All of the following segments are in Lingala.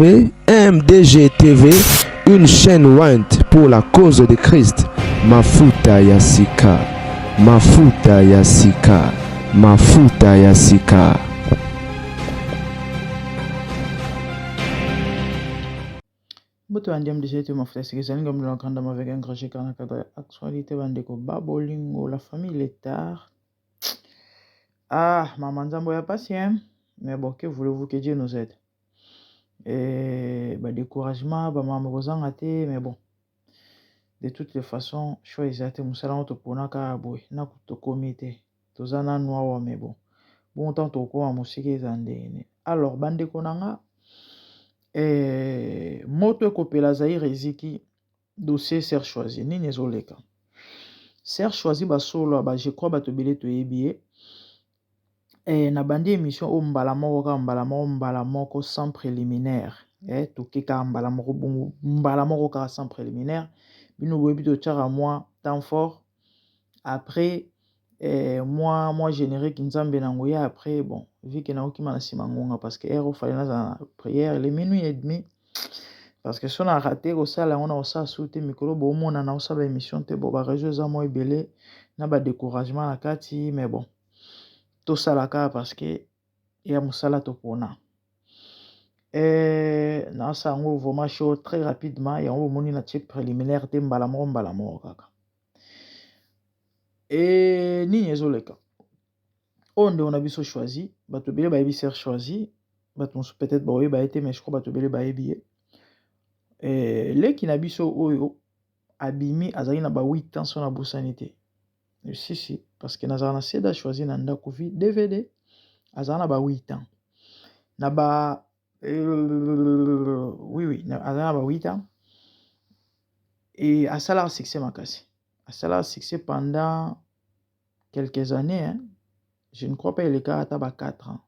MDG TV, une chaîne ointe pour la cause de Christ. Mafuta ya sika, mafuta ya sika, mafuta ya sika. Mbote bandi MDG TV mafuta ya sika ezali ngambo na grande dame avec un grand G na cadre ya actualité bandeko ba bolingo la famille Letard. Ah mama nzambo ya pasi hein mais bon que voulez-vous que Dieu nous aide. Eh, ba découragement ba mama kozanga te mais bon de toutes les façons choix eza te mosala yango topona kaka boye na tokomi te toza nanu awa mais bon bongo ntango tokokoma mosika eza ndenge nini alors bandeko na nga eh, moto ekopela zaire eziki dossier ser choisi nini ezoleka ser choisi basolo ba je crois bato ebele toyebi ye Eh, na bandi emission oyo mbala moko kaka mbala moko mbala moko sans préliminaire eh, toke kaka mbala moko bongo mbala moko kaka sans préliminaire bino boyebi totyaka mwa temps fort après eh, mwa mwa générique nzambe na nguya après bon vu que naokima na nsima ngonga parce que heure ofale nazala na prière le minuit et demi parce que so na rate kosala yango na kosala su te mikolo boomona na kosala émission te bon bareseau eza mwa ebele na badécouragement na kati mais bon tosala kaka parce que ya mosala topona eh, nasala yango vraiment show très rapidement yango bomoni na tie préliminaire te mbala moko mbala moko kaka e nini ezoleka oyo ndeko na biso choisi bato ebele bayebi ser choisi bato mosusu peut-être bakoyeba ye te mais je crois bato ebele bayebi ye eh, leki na biso oyo abimi azalaki na ba 8 ans so nabosani te Si si parce que nazala na seda choisi na ndako vi DVD azala na ba 8 ans na ba euh, oui oui azala na ba 8 ans et asalaka succès makasi asalaka succès pendant quelques années hein. Je ne crois pas elekaka ata ba 4 ans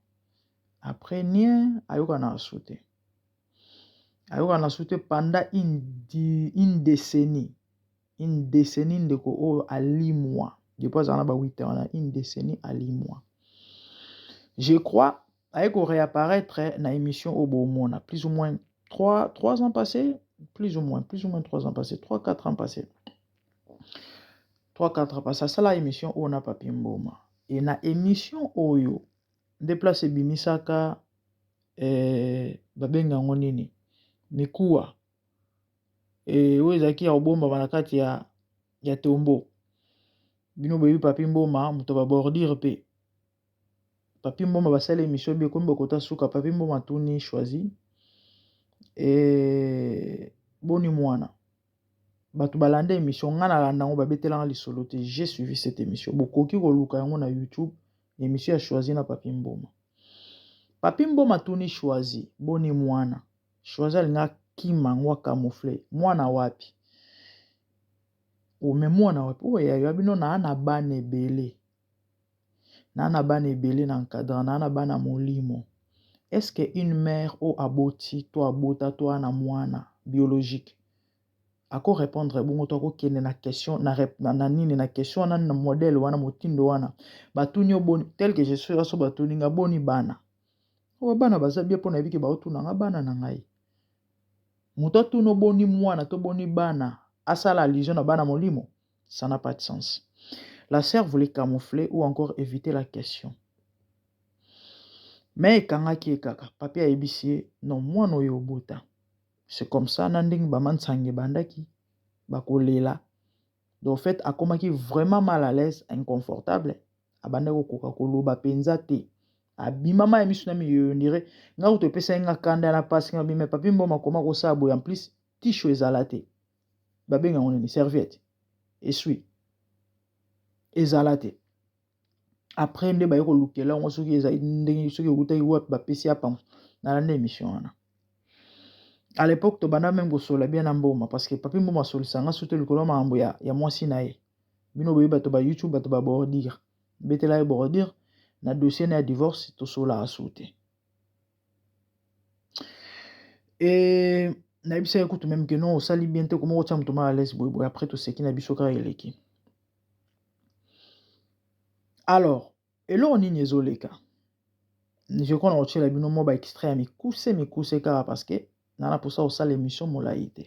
après nien ayokana su te ayokana su te pendant une, une décennie Une décennie ndeko oyo alimwa depuis azala na ba 8 ans wana une décennie alimwa. Je crois aye ko réapparaître na émission oyo bomona plus ou moins 3, 3 ans passés plus ou moins plus ou moins 3 ans passés 3 4 ans passés 3 4 ans passés asala émission oyo na Papi Mboma et na émission oyo nde place ebimisaka eh, babenga yango nini mikuwa eh, oyo ezalaki ya kobombama na kati ya, ya tombo. Bino boyebi Papi Mboma, moto ba bordure mpe. Papi Mboma basali emission bi ekomi bokota suka, Papi Mboma atuni choisi eh, boni mwana bato balanda emission nga nalanda yango babetelanga lisolo te j'ai suivi cette émission bokoki koluka yango na youtube emission ya choisi na papi mboma papi mboma atuni choisi boni mwana Choisi alingi akima yango a camoufle mwana wapi oh mais mwana wapi oyo ya yo bino naa na bana ebele naa na bana ebele na encadre naa na bana molimo est ce que une mère oyo aboti to abota to ana mwana biologique ako répondre bongo to akokende na question na, na, na nini na question wana na modèle wana motindo wana batuni yo boni tel que je suis aso batuni nga boni bana Oyo bana baza bien pona yebi ke baotuna nga bana na ngai. Moto atuna boni mwana to boni bana asala allusion na bana molimo, ça n'a pas de sens. La sœur voulait camoufler ou encore éviter la question. Mais ekangaki ye kaka. Papi ayebisi ye non mwana oyo obota. C'est comme ça na ndenge ba mansange ebandaki bakolela. Donc en fait akomaki vraiment mal à l'aise, inconfortable. Abandaki kokoka koloba penza te. Abima mayi misu na miyoyo on dirait nga kutu epesaki nga kanda na pasi nga bime papi mboma koma kosala boye en plus tisho ezala te babenga yango nini serviette essuie ezala te après nde baye kolukela yango soki ezali ndenge soki ewutaki wapi bapesi ya pango nalanda émission wana à l'époque tobanda meme kosola bien na mboma parce que papi mboma asolisa nga surtout likolo ya makambo ya, ya mwasi na ye bino boyebi bato ba youtube bato ba bordure betela ye bordure na dossier na ya divorce tosolaka su te e nayebisaki kutu meme ke non osali bien te koma kotia moto mal à l'aise boye boye après toseki na biso kaka eleki alors eloko nini ezoleka je crois na kotiela bino mwa ba extrait ya mikuse mikuse kaka parce que. Na na posa kosala émission molayi te.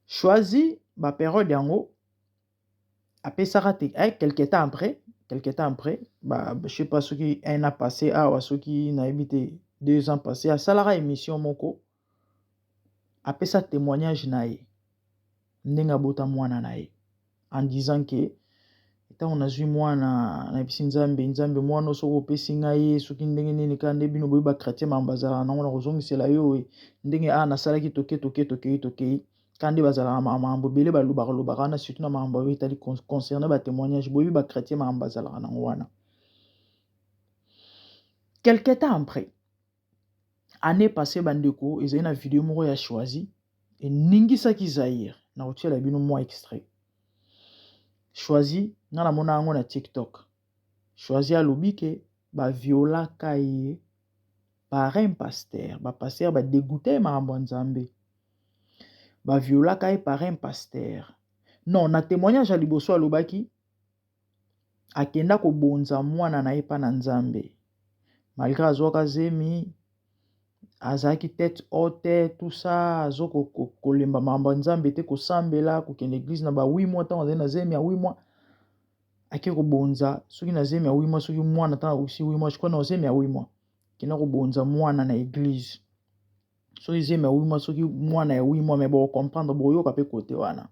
Choisi ba période yango apesaka te eh, quelque temps après, quelque temps après ba je sais pas soki un an passé awa, soki nayebi te, 2 ans passé, asalaka émission moko, apesa témoignage na ye ndenge abota mwana na ye, en disant que ntango nazwi mwana, nayebisi Nzambe: "Nzambe, mwana soki opesi ngai ye, soki ndenge nini kaka nde bino boyebi bachrétien makambo bazalaka nango, na kozongisela yo ndenge a nasalaki." Toke toke tokei tokei kaka nde bazalaka makambo ebele balobaka lobaka wana, surtout na makambo oyo etali concerne batémoignage. Boyebi bachrétien makambo bazalaka nango wana. Quelque temps après, année passée, bandeko, ezali na video moko ya Choisi eningisaki Zaire. Na kotiela bino mwa extrait. Choisi, nga namona yango na TikTok. Choisi alobi ke baviolaka ye par un pasteur. Bapasteur badégoûte ye makambo ya Nzambe, baviolaka ye par un pasteur. Non, na témoignage ya liboso alobaki akenda kobonza mwana na ye mpa na Nzambe, malgré azwaka zemi, azalaki tête haute, tout ça, azo kolemba makambo ya Nzambe te, kosambela, kokende église. Na ba 8 mois, ntango azali na zemi ya 8 mois, ake kobonza, soki na zemi ya 8 mois, soki mwana ntango akokisi 8 mois, je crois na zemi ya 8 mois, kenda kobonza mwana na église, soki zemi ya 8 mois, soki mwana ya 8 mois. Mais bokocomprendre, boyoka mpe kote wana,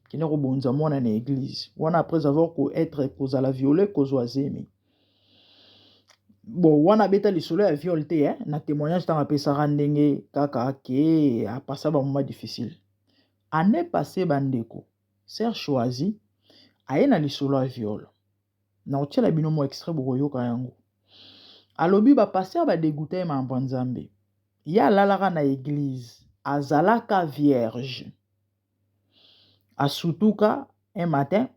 kenda kobonza mwana na église wana après avoir koêtre kozala violé, kozwa zemi. Bon, wana abeta lisolo ya viol te, eh? Na témoignage ntango apesaka ndenge kaka ke apasa bamoment difficile. Année passée, bandeko, sœur Choisi aye na lisolo ya viol. Na kotiela bino mwa extrait, bokoyoka yango. Alobi bapasteur badégoûta ye makambo ya Nzambe. Ye alalaka na église, azalaka vierge, asutuka un matin,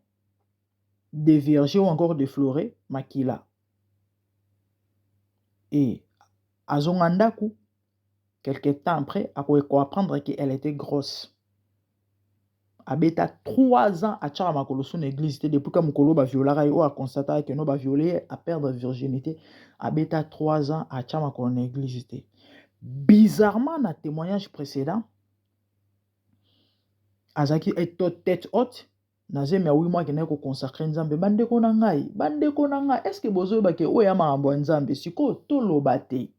déviergé ou encore défloré, makila e azonga ndako. Quelque temps après, akoki koapprendre que elle était grosse. Abeta 3 ans atiaka makolo so na église te depuis ka mokolo baviolaka ye, oyo aconstataka ke no baviole ye, aperdre virginité. Abeta 3 ans atia makolo na église te. Bizarrement, na témoignage précédent, azalaki tête haute, na zemi ya 8 mois, akendaki koconsacrer Nzambe. Bandeko na ngai, bandeko na ngai, est-ce bozoyeba ke oyo ya makambo ya Nzambe? Sikoyo toloba te,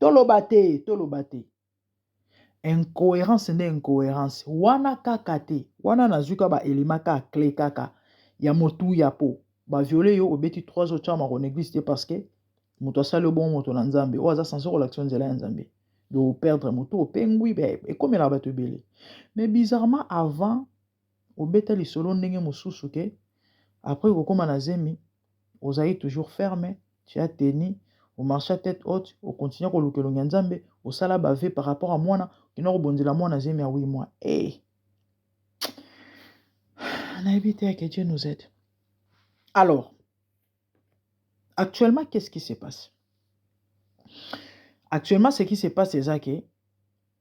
toloba te, toloba te. Incohérence nde incohérence wana kaka te. Wana nazwi ka baelema kaka clé kaka ya motuya, po baviole yo, obeti 3 heures, otya makolo na église te, parce que moto asali yo bongo, moto na Nzambe oyo aza censé kolakisa nzela ya Nzambe. Donc operdre moto, opengwi, ekomelaka bato ebele. Mais bizarrement, avant obeta lisolo ndenge mosusu ke après kokóma na zemi, ozali toujours ferme, tu as tenu, omarche à tête haute, okontinue koluka elongi ya Nzambe, osala bavœux par rapport à mwana, okenda kobonzela mwana zemi ya 8 mois. E nayebi te, que Dieu nous aide. Alors actuellement, qu'est-ce qui se passe? Actuellement, ce qui se passe eza ke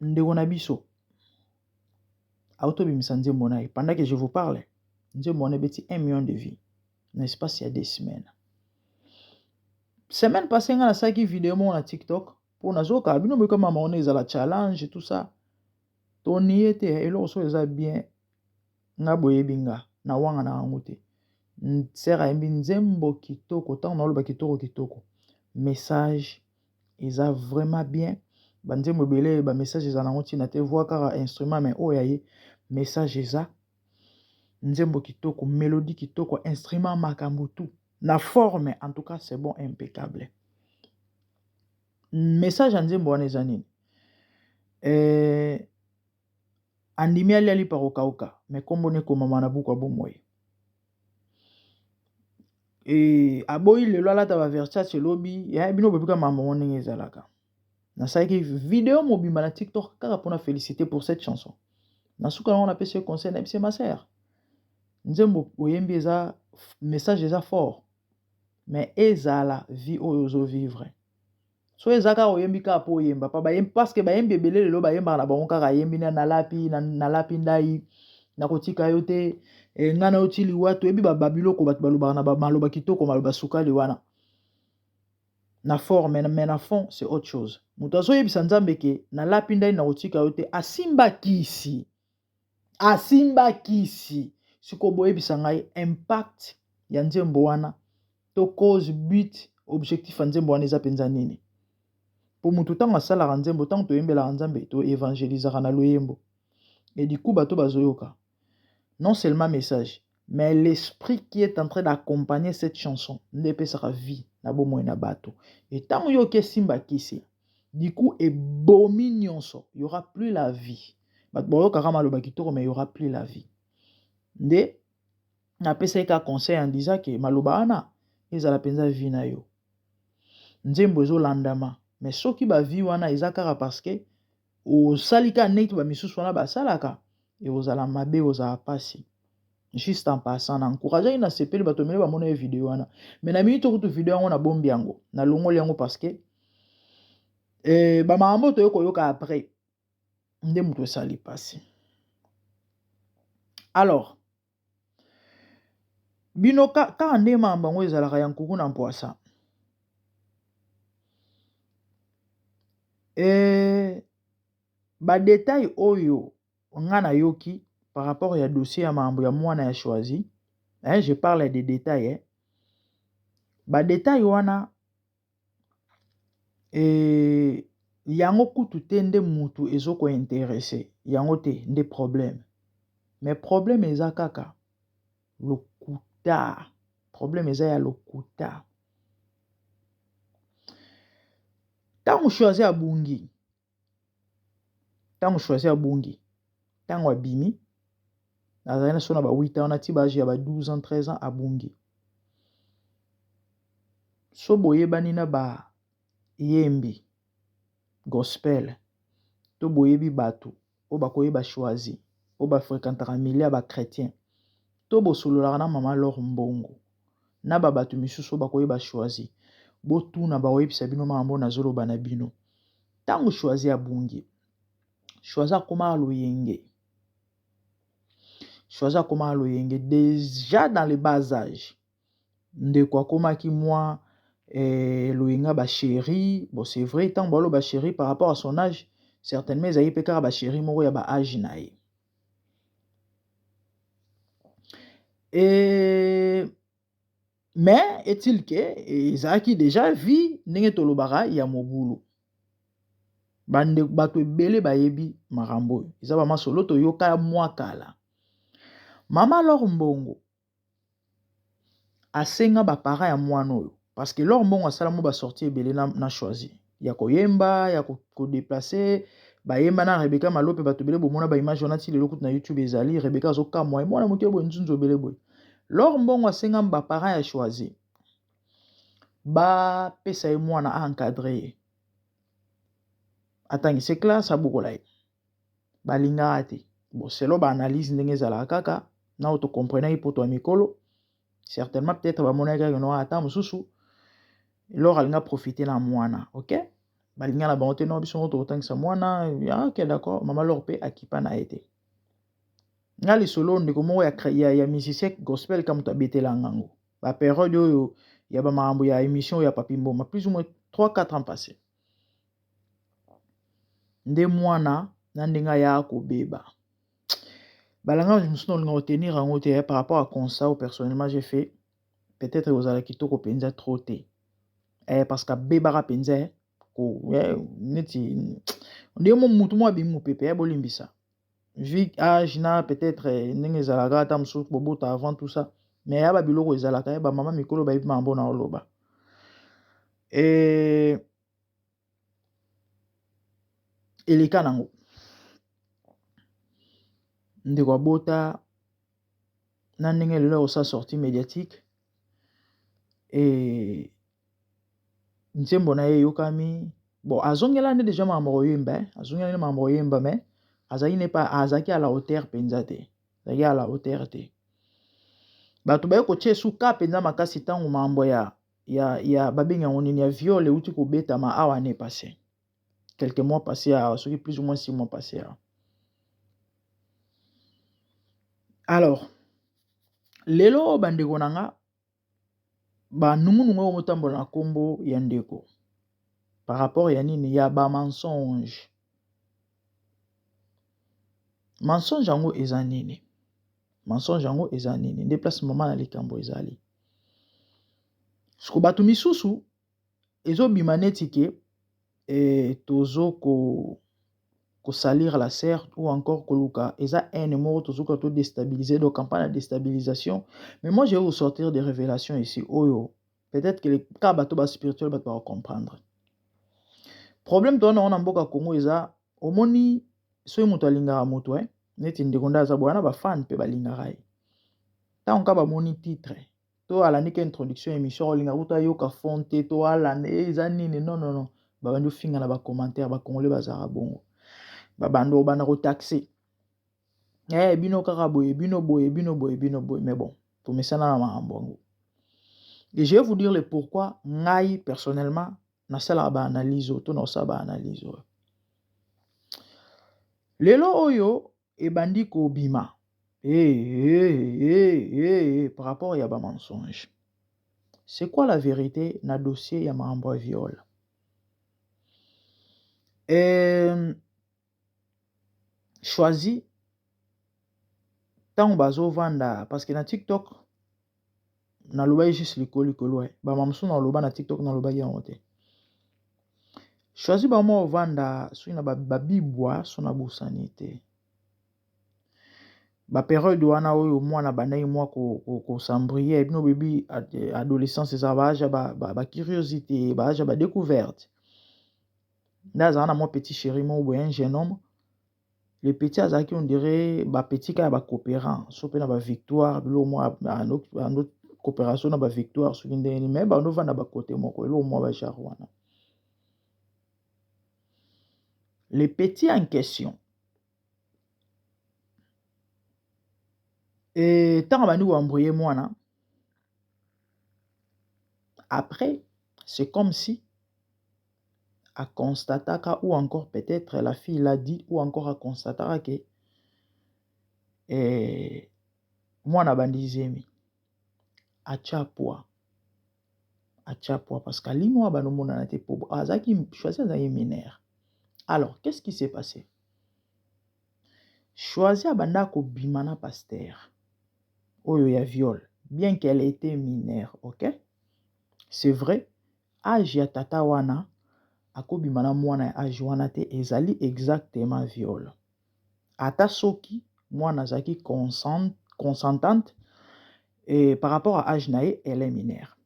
ndeko na biso autobimisa nzembo na ye. Pendant que je vous parle, nzembo wana ebeti 1 million de vues na espace ya 2 semaines. Semaine passée, nga nasalaki video moko na TikTok mpo nazokaa bino boyoka mama wana ezala challenge, tout ça. Toni ye te, eloko soki eza bien, nga boyebi nga na wanga na yango te. Sœur ayembi nzembo kitoko. Ntango naoloba kitoko kitoko, message eza vraiment bien. Banzembo ebele, bamessage eza nango ntina te, voix kaka, instrument. Mais oyo ya ye, message eza, nzembo kitoko, mélodie kitoko, instrument, makambo tout na forme. En tout cas, c'est bon, impeccable. Message ya nzembo wana eza nini? Andimi alia lipa kokauka, me nkombo ekomama na buku ya bomoi. Aboyi lelo alata baVersace, elobi ya bino bobika makambo ngo ndenge ezalaka. Nasalaki video mobimba na TikTok kaka mpona féliciter pour cette chanson. Na suka yango, napesi ye conseil, nayebisi: "Ma sœur, nzembo oyembi eza, message eza fort, mais ezala vie oyo ozovivre. So eza kaka oyembi kaka mpo oyemba pa, parce que bayembi ebele lelo bayembaka na bango kaka, ayembi na nalapi nalapi ndai, nakotika yo te, ngai na yo ti liwa." Toyebi babiloko bato balobaka na maloba kitoko, maloba sukali wana. Na forme mais na fond c'est autre chose. Moto azoyebisa Nzambe ke nalapi ndai na kotika yo te, asimba kisi. Asimba kisi. Sikoyo boyebisa ngai impact ya nzembo wana to cause but objectif ya nzembo wana eza mpenza nini? Mpo moto ntango asalaka nzembo, ntango toyembelaka Nzambe, to evangelisaka na loyembo. Et du coup bato bazoyoka non seulement message mais l'esprit qui est en train d'accompagner cette chanson nde epesaka vie na bomoi na bato. Et ntango yo oke simba kisi, du coup ebomi nyonso, y aura plus la vie. Bato bayokaka maloba kitoko mais y aura plus la vie. Nde napesaki kaka conseil en disant que maloba wana ezala mpenza vie na yo. Nzembo ezolandama mais soki ba vie wana eza kaka parce que osali kaka ndenge ba misusu wana basalaka, ekozala mabe, ekozala pasi. Juste en passant, na encourageaki, nasepeli bato ebele bamona ye video wana, mais na minute kutu video yango nabombi yango, nalongoli yango parce que bamakambo toye koyoka après nde moto esali pasi. Alors bino kaka nde makambo yango ezalaka ya nkuku na mpwasa. Badetail oyo nga nayoki par rapport ya dossier ya makambo ya mwana ya Choisi, hein, je parle des détails, hein. Badetail wana yango kutu te nde mutu ezokointeresse, yango te nde problème. Mais problème eza kaka lokuta, problème eza ya lokuta. Ntango Choisi abungi, ntango Choisi abungi, ntango abimi, azali na so na ba 8 ans, na ti ba age ya ba 12 ans, 13 ans abungi. So boyebani na ba yembi gospel to boyebi bato oyo bakoyeba Choisi, oyo bafréquentaka milieu ya ba chrétien, to bosololaka na mama Lor Mbongo na ba bato misusu oyo bakoyeba Choisi, botuna bakoyebisa bino makambo nazoloba na bino. Ntango Choisi abungi, Choisi akomaka loyenge. Choisi akomaka loyenge déjà dans le bas âge. Ndeko akomaki mwa loyenga ba chéri. Bon, c'est vrai, ntango baloba chéri par rapport à son âge, certainement ezali mpe kaka ba chéri moko ya ba âge na ye. Mais est-il que ezalaki déjà vie ndenge tolobaka ya mobulu. Bato ebele bayebi makambo oyo, eza bamasolo toyoka mwa kala. Mama Lor Mbongo asenga ba parents ya mwana oyo, parce que Lor Mbongo asala mo basortie ebele na Choisi ya koyemba, ya kodeplace, bayemba na Rebecca Malope. Bato ebele bomona ba image wana ti lelo kutu na YouTube ezali. Rebecca azokamwa ye mwana moke boye, nzunzu ebele boye. Lor Mbongo asenga ba parents ya Choisi bapesa ye mwana, aencadre ye, atangise classe, abokola ye. Balingaka te. Bon, selon baanalyse ndenge ezalaka kaka na oyo tocomprenaki poto ya mikolo, certainement peut-être bamonaki kaka no ata mosusu Lor alinga profiter na mwana. Ok, balinga na bango te, no biso moko tokotangisa mwana. Ok, d'accord. Mama Lor mpe akipa na ye te. Nga lisolo ndeko moko ya musicien gospel ka moto abetelanga yango baperiode oyo ya bamakambo ya émission oyo ya Papi Mboma, plus ou moins 3 4 ans passé. Nde mwana na ndenge aya kobeba balanga mosusu, nalinga kotenir yango te par rapport à constat oyo personnellement j'ai fait. Peut-être kozala kitoko mpenza trop te, parce que abebaka mpenza neti ndenge mo mutu mo abimi mopepe. Bolimbisa, vu âge na peut-être ndenge ezalaka, ata mosusu bobota avant tout ça, mais ya babiloko ezalaka ya bamama mikolo bayebi makambo na oloba. Eleka nango ndeko abota na ndenge lelo akosala sortie médiatique nzembo na ye eyokami. Bon, azongela nde déjà makambo koyemba, azongela nde makambo koyemba, mais azalaki ne pas, azalaki à la hauteur mpenza te, azalaki à la hauteur te. Bato baye kotia esuka mpenza makasi ntango makambo ya babengi yango nini, ya viol euti kobetama awa année passée, quelques mois passé awa, soki plus ou moins 6 mois passé awa. Alors lelo oyo, bandeko na nga, banungunungu oyo motambola na nkombo ya ndeko. Par rapport ya nini? Ya ba mensonge. Mensonge yango eza nini? Mensonge yango eza nini? Nde place mama na likambo ezali. Siko bato misusu ezobima neti ke eh, tozo ko kosalir la sœur ou encore koluka eza haine moko tozoka to déstabiliser, donc campagne ya déstabilisation. Mais moi, je vais vous sortir des révélations ici oyo peut-être que les cas bato ba spirituel, bato bako comprendre. Problème towana ngo na mboka Congo eza, omoni, soki moto alingaka moto, eh, neti ndeko nde aza boye wana, bafan mpe balingaka ye. Ntango ka bamoni titre to alandi ka introduction émission, olinga kuta ayoka fond te to alanda eza nini. Non, non, non, babandi ofinga na bacommentaire. Bacongolais bazalaka bongo, babandi obanda kotaxer bino kaka boye, bino boye, bino boye, bino boye. Mais bon, tomesana na makambo yango. Et je vais vous dire le pourquoi ngai personnellement nasalaka baanalyse oyo to naosala baanalyse oyo. Lelo oyo ebandi kobima hey, hey, hey, hey, hey, par rapport ya bamensonge. C'est quoi la vérité na dossier ya makambo ya viol? Choisi, ntango bazovanda, parce que na TikTok nalobaki juste likolo likolo, bama mosusu naloba na TikTok, nalobaki yango te. Choisi bama ovanda soki na babibwa so nabosani te, baperiode wana oyo mwana bandaki mwa kos'embrouiller. Bino bebi, adolescence ezala baage ya bacuriosité, baage ya badécouverte. Nde azala na mwa petit chéri moko boye, un jeune homme. Le petit azalaki, on dirait bapetit kaka ya bacoopérant so mpe na bavictoire, biloko mwa bando coopération na bavictoire, soki ndenge nini, mais bandovanda bakote moko, eloko mwa bagenre wana. Le petit en question, ntango abandi koembrouiller mwana, après c'est comme si aconstataka, ou encore peut-être la fille l'a dit, ou encore aconstataka ke mwana abandi zemi, atya poids, atya poids, parce que alimo abandi omonana te po azalaki, Choisi azalaki mineur. Alors, qu'est-ce qui s'est passé? Choisi abanda kobima na pasteur oyo ya viol, bien qu'elle était mineure. Ok, c'est vrai, age ya tata wana akobima na mwana ya age wana te, ezali exactement viol, ata soki mwana azalaki consentante. Et par rapport à âge na ye, elle est mineure.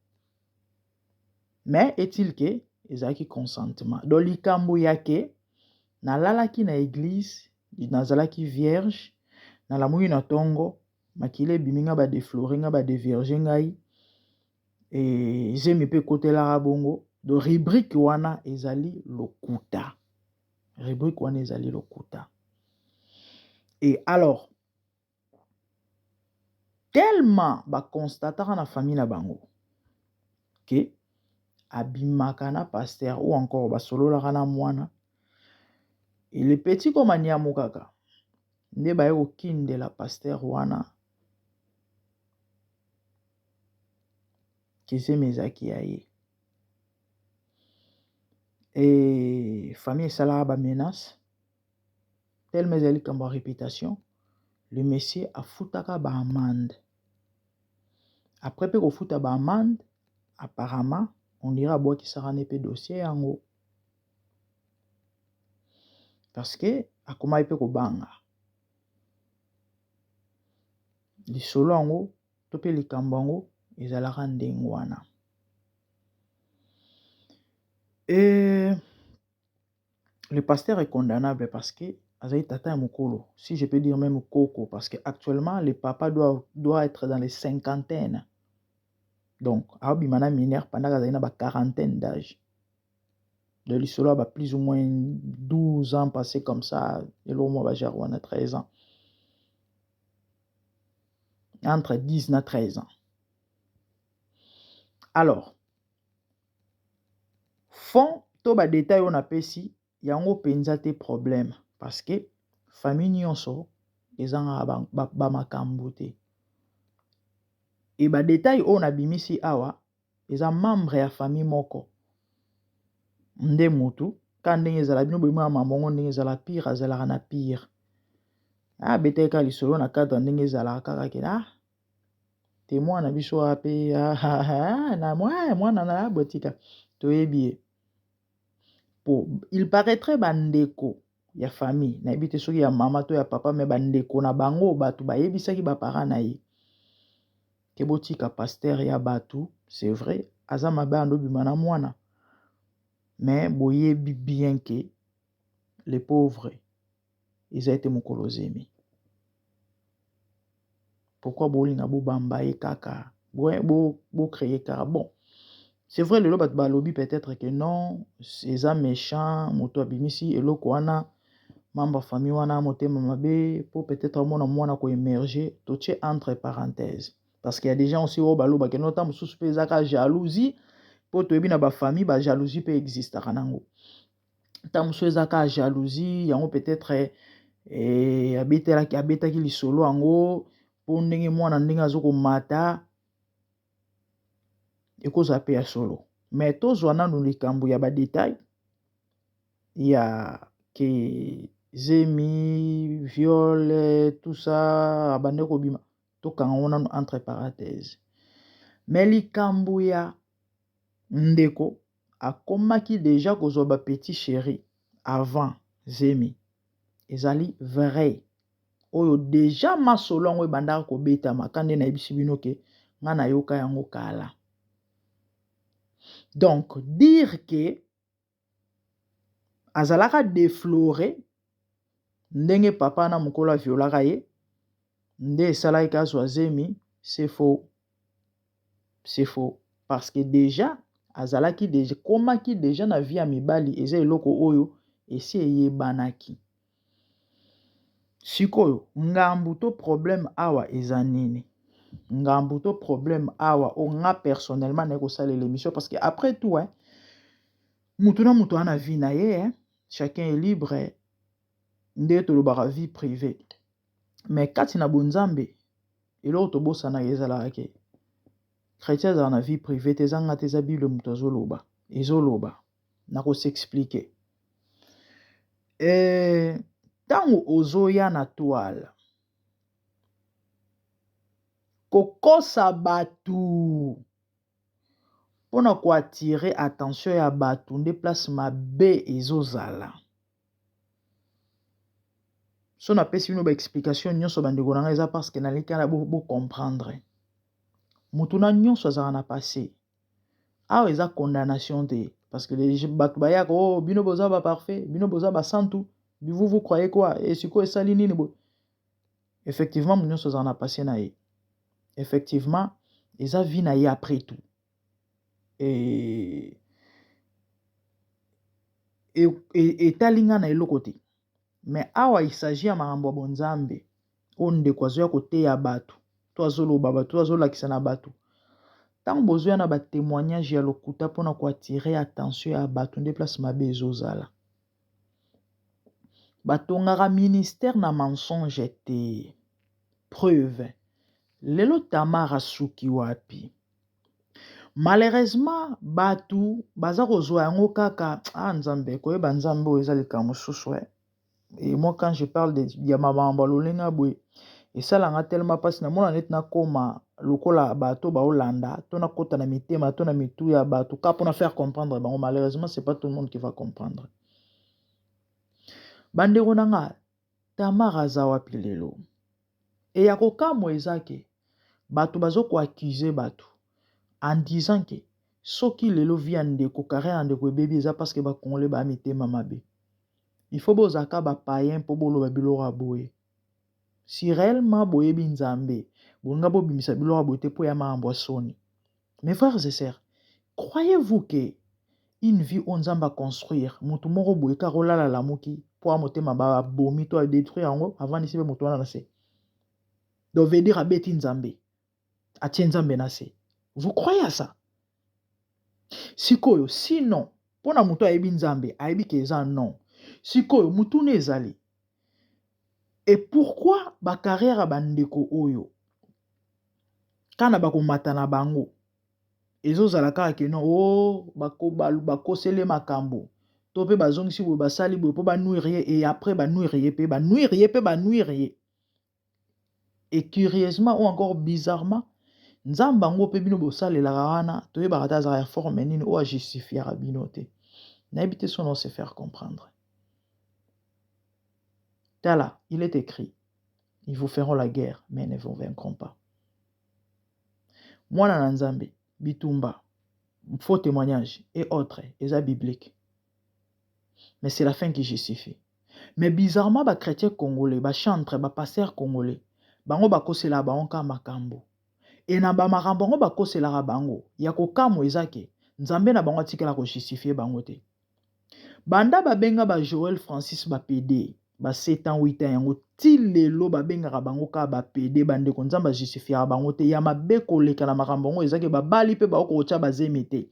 Mais est-il ke ezalaki consentement? Donc likambo ya ke nalalaki na église, nazalaki vierge, nalamuki na ntongo, makila ebimi nga, badéflorer nga, badévierger ngai, zemi mpe ekotelaka bongo. Donc rubrique wana ezali lokuta, rubrique wana ezali lokuta. Et alors, tellement baconstataka na famille na bango ke abimaka na pasteur ou encore basololaka na mwana, et le petit comme aniamu kaka nde baye kokindela pasteur wana ke zemi ezalaki ya ye. E famille esalaka bamenace tellement ezali likambo ya réputation. Le monsieur afutaka baamende. Après mpe kofuta baamende, apparemment on dirait abwakisaka ne mpe dossier yango, parce que akomaki mpe kobanga lisolo yango to mpe likambo yango ezalaka ndenge wana. Et le pasteur est condamnable parce que azali tata ya mokolo, si je peux dire même koko, parce que actuellement le papa doit être dans les cinquantaines. Donc aobima na mineur pendant azali na ba quarantaine d'âge de lisolo ya ba plus ou moins 12 ans passé comme ça, eloko mwa bagenre wana, 13 ans, entre 10 na 13 ans. Alors fond to badetail oyo napesi yango mpenza te problème, parce que famille nyonso ezangaka bamakambo te. E badetail oyo nabimisi awa eza membre ya famille moko. Nde mutu ka ndenge ezala bino boyemona mambo yango ndenge ezala pire azalaka na pire. Abetaki kaka lisolo na cadre ndenge ezalaka kaka ke ah te mwana biso wana pe na mwana na botika toyebi ye. Po il paraîtrait ba ndeko ya famille nayebi te soki ya mama to ya papa mais ba ndeko na bango bato bayebisaki ba parents na ye ke botika pasteur ya bato c'est vrai aza mabe ando bima na mwana mais boyebi bien ke le pauvre eza ete mokolo zemi pourquoi bolinga bobamba ye kaka bo, bo créer kaka bon c'est vrai lelo bato balobi peut-être que non eza méchant moto abimisi eloko wana membre famille wana motema mabe po peut-être omona mwana koémerger totie entre parenthèses parce qu'il y a des gens aussi oyo balobaka no ta mosusu mpe ezaka jalousie mpo toyebi na bafamille bajalousie mpe existaka nango ntango mosusu eza kaka jalousie yango peut-être eh, abetelaki abetaki lisolo yango mpo ndenge mwana ndenge azokomata ekozala mpe ya solo mais tozwa nanu likambo ya badetail ya ke zemi viol tout ça abande kobima tokanga ngo nanu entre parenthèse mais likambo ya ndeko akomaki deja kozwa bapetit chéri avant zemi ezali vrai oyo deja masolo yango ebandaka kobetama ka nde nayebisi bino ke nga nayoka yango kala donc dire ke azalaka défloré ndenge papa na mokolo aviolaka ye nde esalaki azwa zemi c'est faux c'est faux parce que déjà azalaki déjà komaki déjà na vie ya mibali eza eloko oyo esi eyebanaki sikoyo ngambu to problème awa eza nini ngambu to problème awa o nga personnellement naye kosalela émission parce que après tout hein, mutu na mutu ana vie na ye hein, chacun est libre nde tolobaka vie privée mais kati na bonzambe eloko tobosanaka ezalaka ke chrétien azala na vie privée te eza nga te eza bible moto azoloba ezoloba nakos'expliquer ntango ozoya na toile kokosa bato mpona koattirer attention ya bato nde place mabe ezozala so napesi bino baexplication nyonso bandeko na ngai eza parce que naleki na bocomprendre motu na nyonso azalaka na passé awa eza condamnation te parce que bato bayaka oh bino boza baparfait bino boza basantu vous vous croyez quoi e sikoyo esali nini boye effectivement moto nyonso azalaka na passé na ye effectivement eza vie na ye après tout etali nga na eloko te mais awa il s'agit ya makambo ya bonzambe oyo ndeko azoya koteya bato to azoloba bato to azolakisa na bato ntango bozoya na batémoignage ya lokuta mpona koattirer attention ya bato nde place mabe ezozala batongaka ministère na mensonge te preuve lelo Tamar asuki wapi malheureusement bato baza kozwa yango kaka ah nzambe koyeba nzambe oyo eza likambo mosusu eh. et moi quand je parle de ya makambo ya lolenge boye esalanga tellement mpasi namona neti nakóma lokola bato baolanda to nakota na mitema to na mitu ya bato ka mpona faire comprendre bango malheureusement c'est pas tout le monde qui va comprendre bandeko na nga Tamar aza wapi lelo eya kokamwa eza ke bato bazokoaccuser bato en disant ke soki lelo vie ya ndeko carrière ya ndeko ebebi eza parce que bacongolais baya mitema mabe il faut bozalaka bapayen mpo boloba biloko ya boye si réellement boyebi nzambe bolinga bobimisa biloko ya boye te mpo ya makambo ya soni mes frères et sœurs croyez-vous que une vie oyo nzambe aconstruire motu moko boye kaka olala lamuki mpo ya motema babomi to adétruire yango avandisi mpe moto wana na se donc veut dire abeti nzambe atie nzambe na se vous croyez à ça sikoyo sinon mpona moto ayebi nzambe ayebi ke eza non sikoyo mutuna ezali et pourquoi bacarrière ya bandeko oyo kana bakomata na bango Ezozala kaka ke non oh bakoseli ye makambo to mpe bazongisi boye basali boye mpo ba nuire ye et après ba nuire ye mpe ba nuire ye mpe ba nuire ye. Et curieusement ou encore bizarrement Nzambe yango mpe bino bosalelaka wana toyebaka te azalaka ya forme nini oyo ajustifiaka bino te. Nayebi te soki se faire comprendre. Tala, il est écrit, ils vous feront la guerre, mais ne vous vaincront pas. Mwana na Nzambe, bitumba, faux témoignage et autres, eza biblique. Mais c'est la fin qui justifie. Mais bizarrement, ba chrétiens congolais, ba chantres, ba pasteurs congolais, bango bakosela bango ka makambo. E na ba makambo yango bakoselaka bango, ya kokamwa eza ke Nzambe na bango atikala ko justifier bango te. Banda babenga ba Joël Francis ba pede, ba 7 ans 8 ans yango ti lelo babengaka bango kaka ba pede, bandeko Nzambe ajustifiaka bango te. Ya mabe koleka na makambo yango eza ke babali mpe bakoki kotya bazemi te.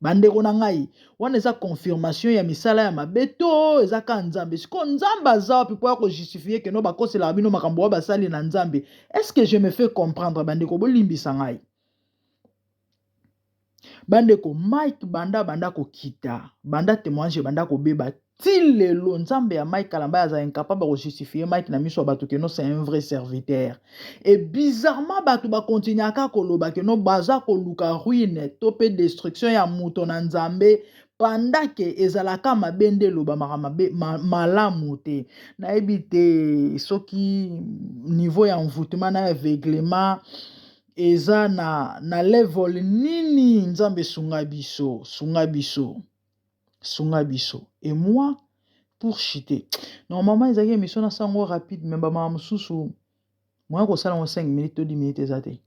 Bandeko na ngai, wana eza confirmation ya misala ya mabe to eza kaka Nzambe? Sikoyo Nzambe aza wapi mpo ya kojustifie ke no bakoselaka bino makambo oyo basali na Nzambe? Est-ce que je me fais comprendre bandeko? Bolimbisa ngai. Bandeko, Mike banda banda kokita, banda témoignage banda kobeba ti lelo Nzambe ya Mike Kalambay aza incapable ya kojustifie Mike na miso ya bato ke no c'est un vrai serviteur. Et bizarrement bato bakontinuaka koloba ke no baza koluka ruine to mpe destruction ya moto na Nzambe pendant ke ezalaka mabe nde elobamaka mabe malamu te. Nayebi te soki niveau ya envoûtement na aveuglement eza na level nini. Nzambe sunga biso, sunga biso, sunga biso. Et moi, pour chuter, normalement ezalaki émission na sango rapide, mais bamama mosusu moya kosala yango 5 minutes to 10 minutes eza te.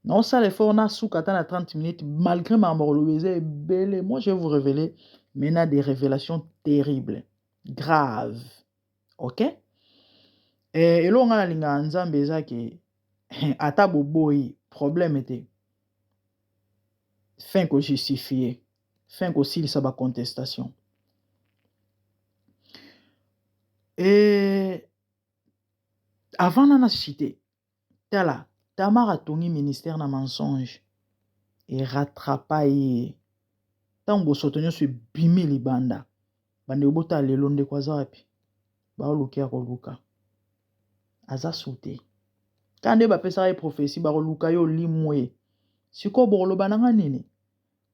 Naosala effort nasuka ata na 30 minutes, malgré makambo koloba eza ebele. Moi, je vais vous révéler maintenant des révélations terribles, graves, ok. Eloko nga nalingaka Nzambe eza ke ata boboyi, problème te, fin kojustifie, fin kosilisa bacontestation. E avant nana chite, tala, Tamar atongi ministère na mensonge, erattrapa ye ntango bosoto nyonso ebimi libanda. Bandeko, botala lelo ndeko aza wapi? Baoluka ya koluka, aza su te. Kaka nde bapesaka ye prophétie, bakoluka ye olimwe. Sikoyo bokoloba na nga nini?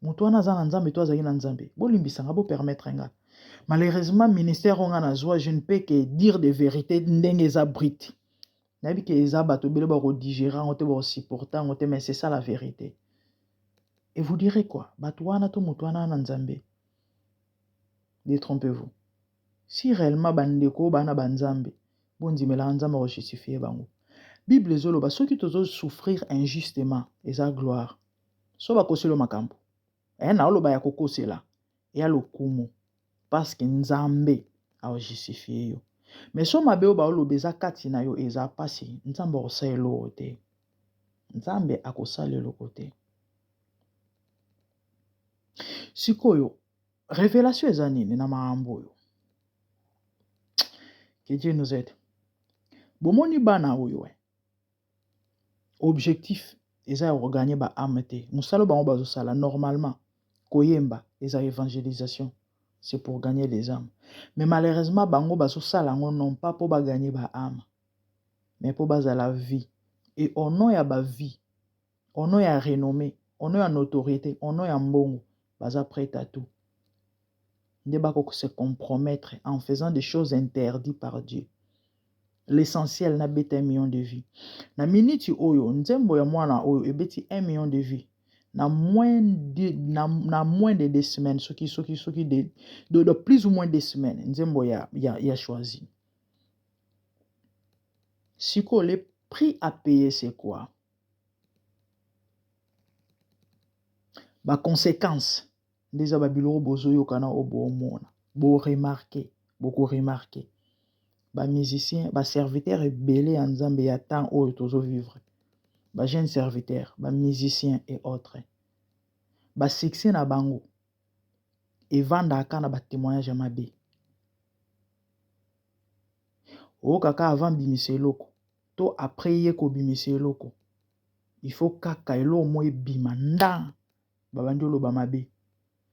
Moto wana aza na Nzambe to azalaki na Nzambe? Bolimbisa nga, bopermettre nga. Malheureusement, ministère oyo nga nazwa, je ne peux que dire de vérité ndenge eza brute. Nayebi ke eza bato ebele bakodigérer yango te, bakosupporter yango te, mais c'est ça la vérité. Et vous direz quoi? Bato wana to moto wana na Nzambe? Détrompez-vous. Si réellement bandeko bana banzambe, bondimelaka Nzambe akojustifie bango. Bible ezoloba soki tozosouffrir injustement, eza gloire. So bakosela makambo naoloba ya kokosela eya lokumu, parce que Nzambe aojustifie yo. Mais so mabe oyo baoloba eza kati na yo, eza pasi, Nzambe akosala eloko te, Nzambe akosala eloko te. Sikoyo révélation eza nini na makambo oyo? Que Dieu nous aide. Bomoni bana oyo, objectif eza ya kogagner ba âme te. Mosala bango bazosala, normalement koyemba eza évangélisation, c'est pour gagner des âmes, mais malheureusement bango bazosala yango non pas mpo bagagner ba âme, mais mpo bazala vu. Et au nom ya bavie, au nom ya renommée, au nom ya notoriété, au nom ya mbongo, baza prêt à tout. Nde bako se compromettre en faisant des choses interdites par Dieu. L'essentiel, nabeta 1 million de vues na miniti oyo. Nzembo ya mwana oyo ebeti 1 million de vues na moins de 2 semaines, soki de plus ou moins 2 semaines, nzembo ya Choisi. Sikoyo le prix à payer, c'est quoi? Baconséquence nde eza babiloko bozoyoka na oyo boomona, boremarquer, bokoremarquer bamusicien, baserviteur ebele ya Nzambe ya temps oyo tozovivre, bajeune serviteur, bamusicien et autres, basuccès na bango evandaka na batémoignage ya mabe. Oyokaka avant bimisa eloko to après ye kobimisa eloko, il faut kaka eloko moko ebima ndan. Babandi oloba mabe.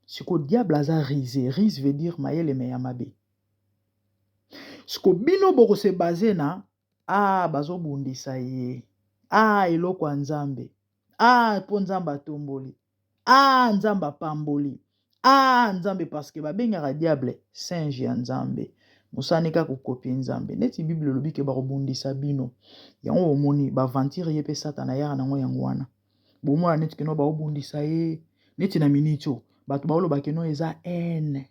Sikoyo diable aza ruse. Ruse veut dire mayele me ya mabe. Sikoyo bino boko se baser na ah bazobundisa ye. Ah eloko ya Nzambe. Ah mpo Nzambe atomboli. Ah Nzambe apamboli. Ah Nzambe parce que babengaka diable singe ya Nzambe. Mosala ne kaka kokopie Nzambe. Neti Bible elobi ke bakobundisa bino. Yango omoni ba aventure ye mpe Satana ayaka nango yango wana. Bomona neti keno baobundisa ye neti na minute oyo bato baoloba keno eza haine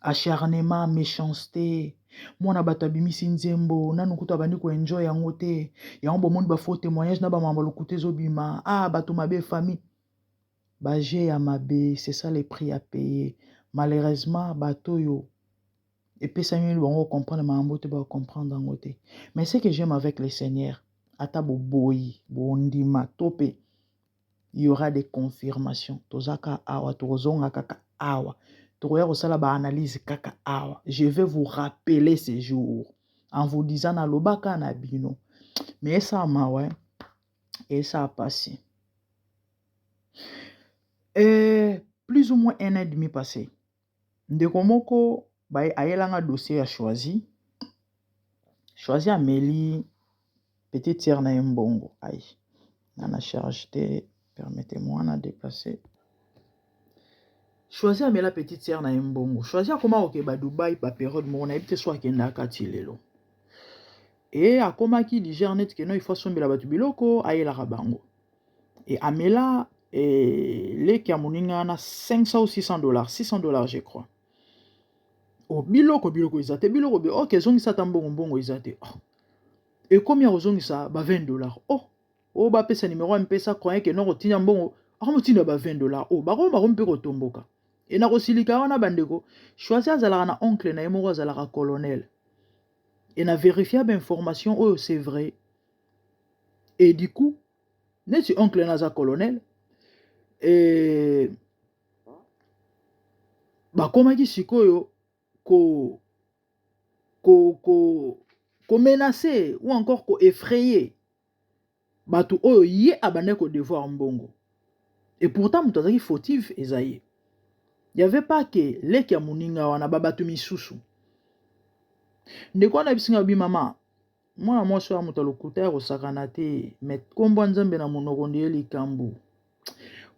acharnement méchanceté mwana bato abimisi nzembo nanu kutu abandi koenjoy yango te yango bomoni ba faux témoignage na bamama lokuta ezobima ah bato mabe famille baje ya mabe c'est ça le prix à payer malheureusement bato oyo epesami bango comprendre makambo te bacomprendre yango te. Mais ce que j'aime avec le Seigneur, ata boboyi bondima to mpe il y aura des confirmations. Tozaka awa, tokozonga kaka awa, tokoya kosala ba analyse kaka awa. Je vais vous rappeler ces jours en vous disant nalobaka na bino, mais esa mawa esa pasi. Et plus ou moins un an et demi passé, ndeko moko ayelanga dossier ya Choisi. Choisi ameli petite sœur na ye mbongo. Ai, na charge te, permettez-moi na déplacer. Choisi amela petite sœur na ye mbongo. Choisi akoma kokeba Dubai ba période moko, nayebi te so akendaka ti lelo. E akomaki digère neti keno il faut asombela bato biloko, ayelaka bango. E amela e leki ya moninga wana 500 ou 600 dollars, 600 dollars je crois. Oh, biloko biloko eza te, biloko ok, ezongisa ata mbongo, mbongo eza te. Oh. Ekomi ya kozongisa ba 20 dollars. Oh, oyo bapesa numéro ya mpesa, croyant ke noko tinda mbongo, akomotinda ba 20 dollars. Oh, bakomi bakomi mpe kotomboka e na kosilika wana. Bandeko, Choisi azalaka na oncle na ye moko azalaka colonel e na vérifia bainformation oyo, c'est vrai. Et du coup neti oncle na aza colonel e bakomaki sikoyo ko ko ko komenacer ou encore koeffrayer bato oyo ye abandaki kodevoir mbongo. Et pourtant moto azalaki fautive eza ye. Y avait pas ke leki ya moninga wana, babato misusu. Ndeko wana bisinga bi mama mwana mwasi oyo moto alokuta ya kosakana te, mais nkombo ya Nzambe na monoko nde ye likambo.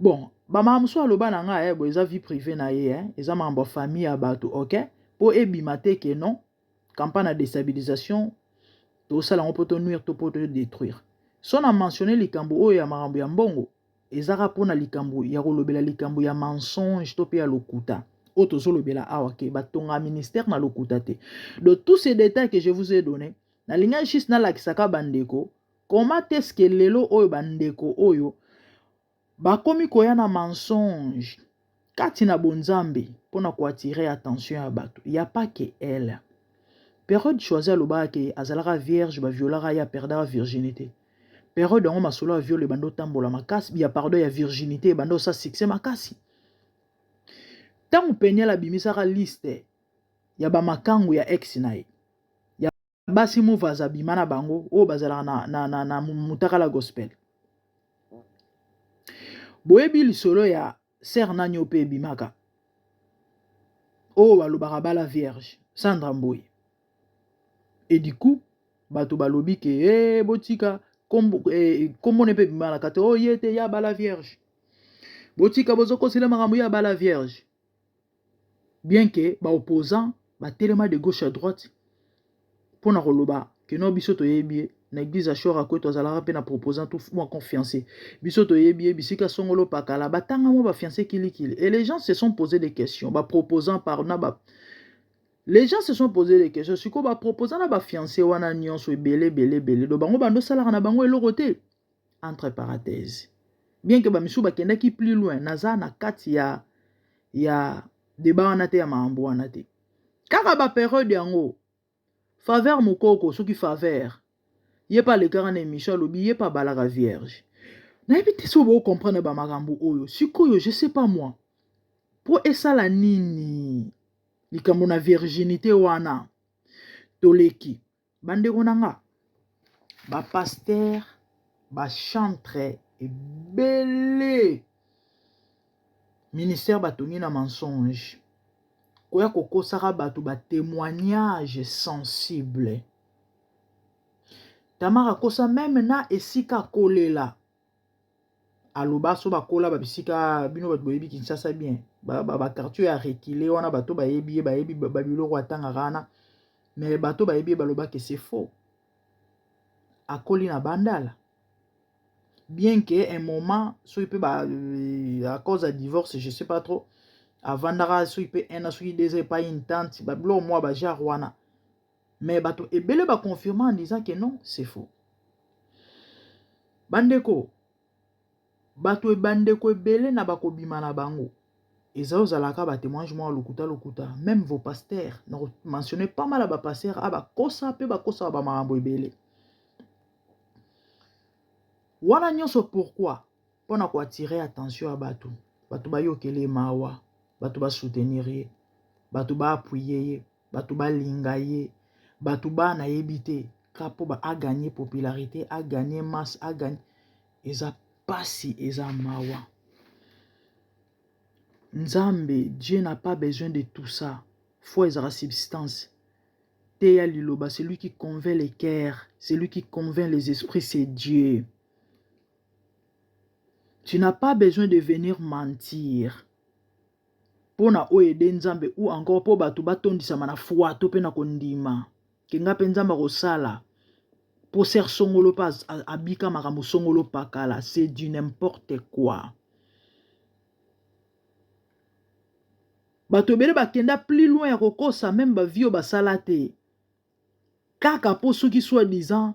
Bon, bamama mosusu aloba na ngai eh, bo eza vie privée na ye eh, eza makambo ya famille ya bato, ok, mpo ebima te ke non, campagne ya déstabilisation tosala yango mpo tonuire to mpo todétruire. So na mentionne likambo oyo ya makambo ya mbongo, ezaka mpona likambo ya kolobela likambo ya mensonge to mpe ya lokuta oyo tozolobela awa ke batonga ministère na lokuta te. Donc tous ces détails que je vous ai donné, nalingaki juste nalakisaka bandeko comment est-ce que lelo oyo bandeko oyo bakomi koya na mensonge kati na bonzambe mpona koattirer attention ya bato. Ya pas que elle. Période Choisi alobaka ke azalaka vierge, baviolaka ye, aperdaka virginité, période yango masolo ya viol ebanda otambola makasi, ya pardon, ya virginité ebanda osala succès makasi. Ntango Peniel abimisaka liste ya bamakangu ya ex na ye ya basi movas abima na bango oyo bazalaka na mutakala gospel, boyebi lisolo ya sœur nani oyo mpe ebimaka oyo balobaka bala vierge, Sandra Mboye. Et du coup bato balobi ke e botika kombo ne mpe ebimalaka te oyo ye te ya bala vierge, botika bozokosela makambo ya bala vierge, bien ke baopposant batelema de gauche à droite mpona koloba ke no, biso toyebi ye na église ya Shora Kweto, azalaka mpe na proposant tout mwa confiance, biso toyebi ye bisika songolo pakala, batanga mwa bafiancé kilikili. Et les gens se sont posé des questions, baproposant par na ba les gens se sont posé des questions. Sikoyo baproposant na bafiancé wana nyonso ebele ebele ebele, do bango bando osalaka na bango eloko te, entre parenthèse, bien que bamisusu bakendaki plus loin. Naza na kati ya débat wana te, ya makambo wana te. Kaka bapériode yango, Faveur Mokoko, soki Faveur ye mpe alekaka na émission, alobi ye mpe abalaka vierge. Nayebi te soki bocomprendre bamakambo oyo. Sikoyo je sais pas moi mpo esala nini likambo na virginité wana. Toleki, bandeko na nga bapasteur, bachantre ebele. Ministère batongi na mensonge. Koya kokosaka bato ba témoignage sensible. Tamar akosa meme na esika kolela. Aloba so bakola ba bisika bino bato boyebi Kinshasa bien. Ba ba, ba quartier ya reculé wana bato bayebi ye bayebi ba biloko atangaka wana. Mais bato bayebi ye baloba que c'est faux. Akoli na Bandala. Bien que un moment soki pe ba à cause ya divorce je sais pas trop avandaka soki pe un an soki deux ans epai une tante ba biloko mwa ba genre wana. Mais bato ebele ba confirma en disant que non, c'est faux. Bandeko, bato bandeko ebele na bakobima na bango eza ozalaka ba témoignage mwa lokuta lokuta même vos pasteurs na mentionner pas mal ba pasteurs a bakosa pe bakosa ba makambo ebele wana nyonso pourquoi mpona ko attirer attention ya bato bato bayokele ye mawa bato ba soutenir ye bato ba appuyer ye bato balinga ye bato ba nayebi te ka mpo ba aganye popularité aganye masse aganye eza pasi eza mawa nzambe dieu n'a pas besoin de tout ça foi ezaka substance teya liloba celui qui convainc les cœurs celui qui convainc les esprits c'est dieu tu n'as pas besoin de venir mentir mpo na oyo ede nzambe ou encore mpo bato batondisama na foi to mpe na kondima ke nga mpe nzambe akosala mpo ser songolo mpe abika makambo songolo pakala c'est du n'importe quoi bato ebele bakenda plus loin ya kokosa meme bavie oyo basala te kaka mpo soki soit disant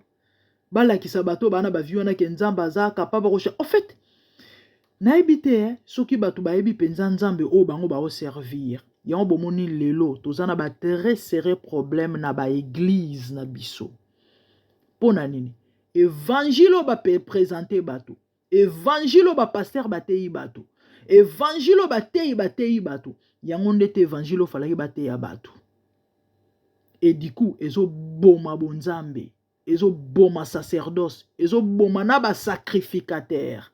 balakisa bato oyo bana bavie wana ke nzambe aza capable kosha en fait nayebi te eh, soki bato bayebi mpenza nzambe oyo bango baoservir yango bomoni lelo toza na ba très sérieux problème na baeglise na biso mpo na nini evangile oyo bapresente bato Evangile oyo ba pasteur bateyi bato. Evangile oyo bateyi bateyi bato. Yango nde te evangile oyo falaki bateya bato. Et du coup ezoboma bonzambe, ezoboma sacerdoce, ezoboma na ba sacrificateur.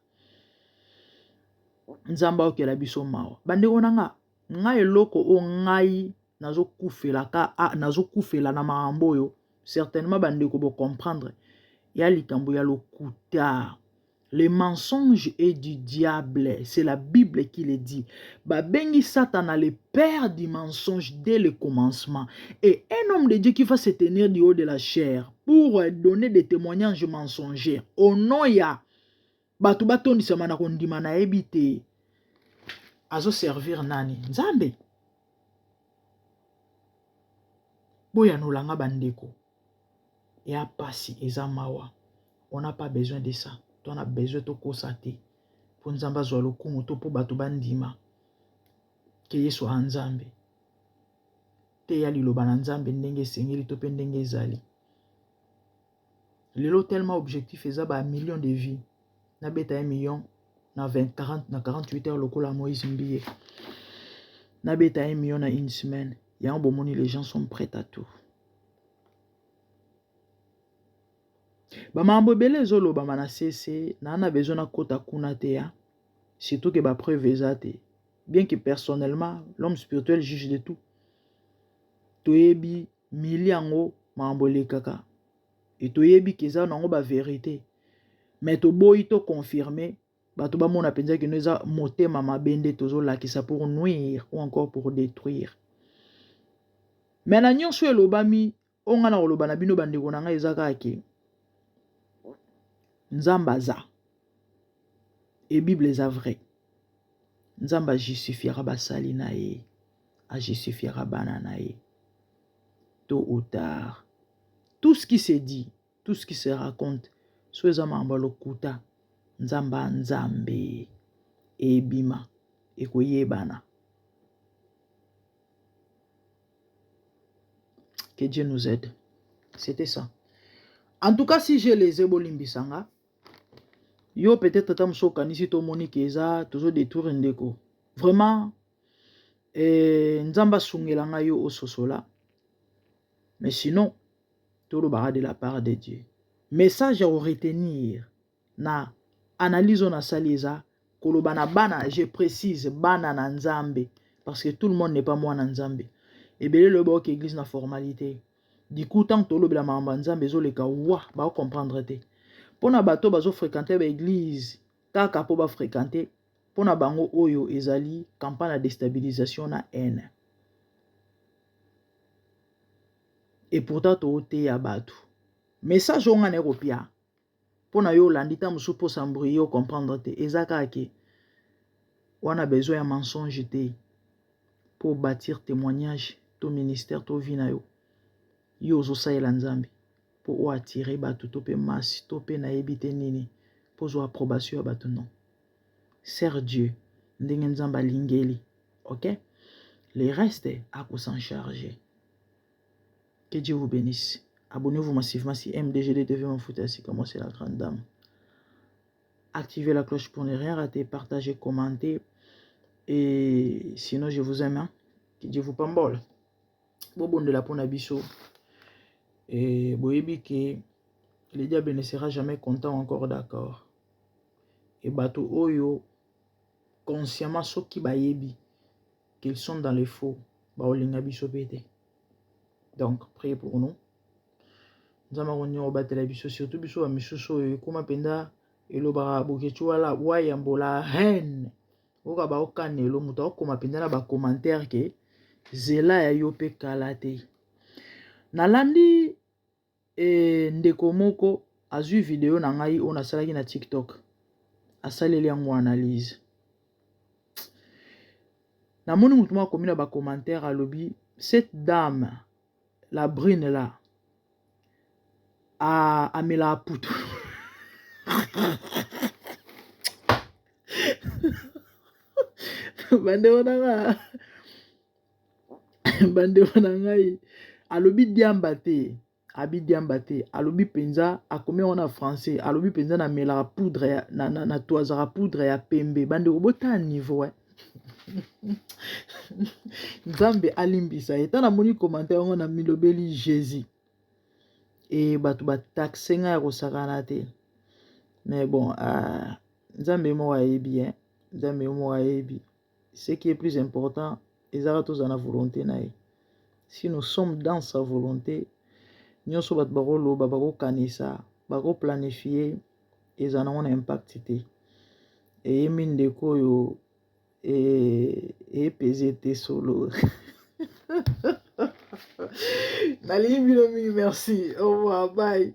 Nzambe ayokela biso mawa. Bandeko na nga, ngai eloko oyo ngai nazokufela ka nazokufela na makambo oyo certainement bandeko bo comprendre ya likambo ya lokuta le mensonge est du diable c'est la bible qui le dit babengi satana le père du mensonge dès le commencement et un homme de dieu qui va se tenir du haut de la chair pour donner des témoignages mensongers au nom ya bato batondisama na kondima nayebi te azoservir nani nzambe Boyanola nga ba ndeko. Ea pasi eza mawa. On n'a pas besoin de ça. To na besoin to kosa te. Po Nzambe azwa lokumu to po bato bandima ke Yesu a Nzambe. Teya liloba na Nzambe ndenge esengeli to pe ndenge ezali. Lelo tellement objectif eza ba millions de vues. Nabeta 1 million na 20, 40, na 48 heures lokola Moïse Mbiye. Nabeta 1 million na une semaine. Yango bomoni les gens sont prêts à tout. Bamakambo ebele ezolobama na CC, na na besoin nakota kuna te ya. Surtout que ba preuve eza te. Bien que personnellement, l'homme spirituel juge de tout. Toyebi mili yango makambo elekaka. Et toyebi ke eza nango ba verite. Mais toboyi to confirmer bato bamona mpenza kino eza motema mabe nde tozolakisa pour nuire ou encore pour détruire. Mais na nyonso elobami oyo ngai nakoloba na bino bandeko na ngai eza kaka ke Nzambe aza et Bible eza vrai. Nzambe ajustifiaka basali na ye, ajustifiaka bana na ye tôt ou tard. Tout ce qui se dit, tout ce qui se raconte, so eza makambo ya lokuta, Nzambe a Nzambe ebima ekoyebana. Que Dieu nous aide. C'était ça. En tout cas, si j'ai les bolimbisa nga, yo peut-être ata mosusu okanisi to omoni ke eza tozo détruire ndeko. Vraiment, eh, Nzambe asungela nga yo ososola. Mais sinon, tolobaka de la part de Dieu. Message ya retenir na analyse oyo nasali eza. Koloba na bana, je précise, bana na Nzambe, parce que tout le monde n'est pas mwana Nzambe. Ebele loyo baoki église na formalité. Du coup, ntango tolobela makambo ya Nzambe ezoleka wa baocomprendre te. Mpo na bato bazofréquente baeglise kaka mpo bafréquente, mpo na bango oyo ezali campagne ya déstabilisation na haine. Et pourtant tooteya bato message oyo ngai naye kopia mpo na yo olandi ntango mosusu mpo s'embrouiller ocomprendre te, eza kaka ke wana besoin ya mensonge te mpo bâtir témoignage to ministère to vie na yo. Yo ozosalela Nzambe mpo oattire bato to mpe masse to mpe nayebi te nini mpo ozwa approbation ya bato. Non, sers Dieu ndenge Nzambe alingeli, ok, le reste ako s'en charger. Que Dieu vous bénisse. Abonnez-vous massivement si MDGD TV Mafuta ya Sika. Moi, c'est la grande dame. Activez la cloche pour ne rien rater. Partagez, commentez. Et sinon, je vous aime, hein? Que Dieu vous pambole. Bobondela pona biso. Et boyebi que le diable ne sera jamais content, encore d'accord. Et bato oyo consciemment soki bayebi qu'ils sont dans les faux, baolinga biso pe te. Donc, priez pour nous. Nzambe akoninga kobatela biso, surtout biso ba misusu oyo ekóma mpenza elobaka Boketshu wala wayambola haine oyoka baokanelo moto akokoma mpenza na bacommentaire ke zela ya yo mpe kala te. Nalandi e, ndeko moko azwi video na ngai oyo nasalaki na TikTok, asaleli yango analyse. Namoni motu moko akomi na bacommentaire, alobi: "Cette dame, la brune là, amelaka putu." Bandeko na nga, bandeko na ngai, alobi diamba te, abi diamba te, alobi mpenza, akomi yango na français, alobi mpenza namelaka poudre ya, na toisaka poudre ya pembe. Bandeko, botala niveau, eh. Nzambe alimbisa ye. Ntango namoni commentaire yango, na milobeli Jésus e bato bataxe ngai ya kosakana te. Mais bon, Nzambe moko ayebi, eh? Nzambe moko ayebi. Ce qui est plus important ezaka tozala na volonté na ye. Si nous sommes dans sa volonté, nyonso bato bakoloba, bakokanisa, bakoplanifie, eza nango na impact te. Eyemi ndeko oyo epese te solo. Nalingi bino mingi. Merci, au revoir, bye.